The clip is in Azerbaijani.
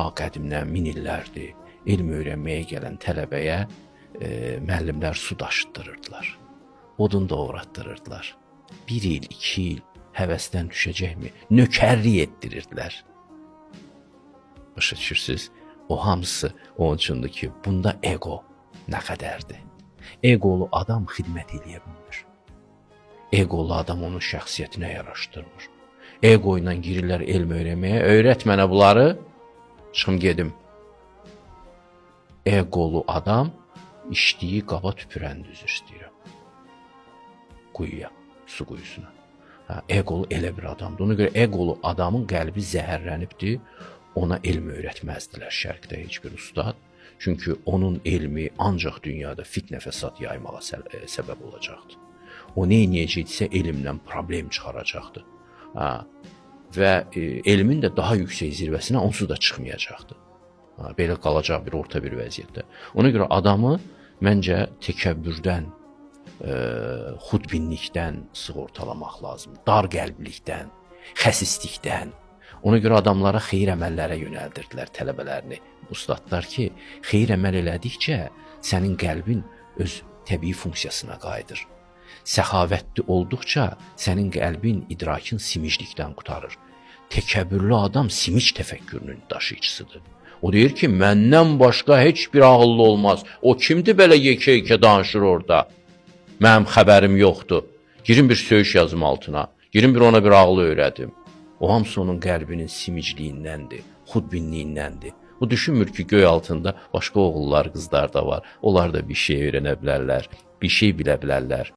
Ta qədimdən min illərdir elm öyrənməyə gələn tələbəyə müəllimlər su daşıtdırırdılar. Odun doğratdırırdılar. Bir il, 2 il həvəsdən düşəcəkmi? Nökərlik etdirirdilər. Başa düşürsüz? O hamısı onun üçündür ki, bunda ego nə qədərdir? Eqolu adam xidmət eləyə bilmir. Eqolu adam onun şəxsiyyətinə yaraşdırmır. Ego ilə girirlər elm öyrənməyə. Öyrət mənə bunları, çıxım gedim. Eqolu adam içdiyi qaba tüpürəndi, üzr istəyirəm. Quyuya, su quyusuna. Hə, eqolu elə bir adamdır. Ona görə eqolu adamın qəlbi zəhərlənibdir. Ona elm öyrətməzdilər şərqdə heç bir ustad. Çünki onun elmi ancaq dünyada fitnə fəsad yaymağa səbəb olacaqdı. O nə eləyəcəkdisə elmlə problem çıxaracaqdı. Hə, və elmin də daha yüksək zirvəsinə onsuz da çıxmayacaqdı. Ha, belə qalacaq bir orta bir vəziyyətdə. Ona görə adamı məncə təkəbbürdən, xudbinlikdən sığortalamaq lazımdır. Dar qəlblikdən, xəsislikdən. Ona görə adamlara xeyir əməllərə yönəldirdilər tələbələrini. Ustadlar ki, xeyir əməl elədikcə sənin qəlbin öz təbii funksiyasına qayıdır. Səxavətli olduqca sənin qəlbin, idrakin simiclikdən qurtarır. Təkəbbürlü adam simic təfəkkürünün daşıyıcısıdır. O deyir ki, məndən başqa heç bir ağıllı olmaz. O kimdir belə yekə-yekə danışır orada? Mənim xəbərim yoxdur. Girin bir söyüş yazım altına. Girin bir ona bir ağlı öyrədim. O hamısı onun qəlbinin simicliyindəndir, xudbinliyindəndir. O düşünmür ki, göy altında başqa oğullar, qızlar da var. Onlar da bir şey öyrənə bilərlər, bir şey bilə bilərlər.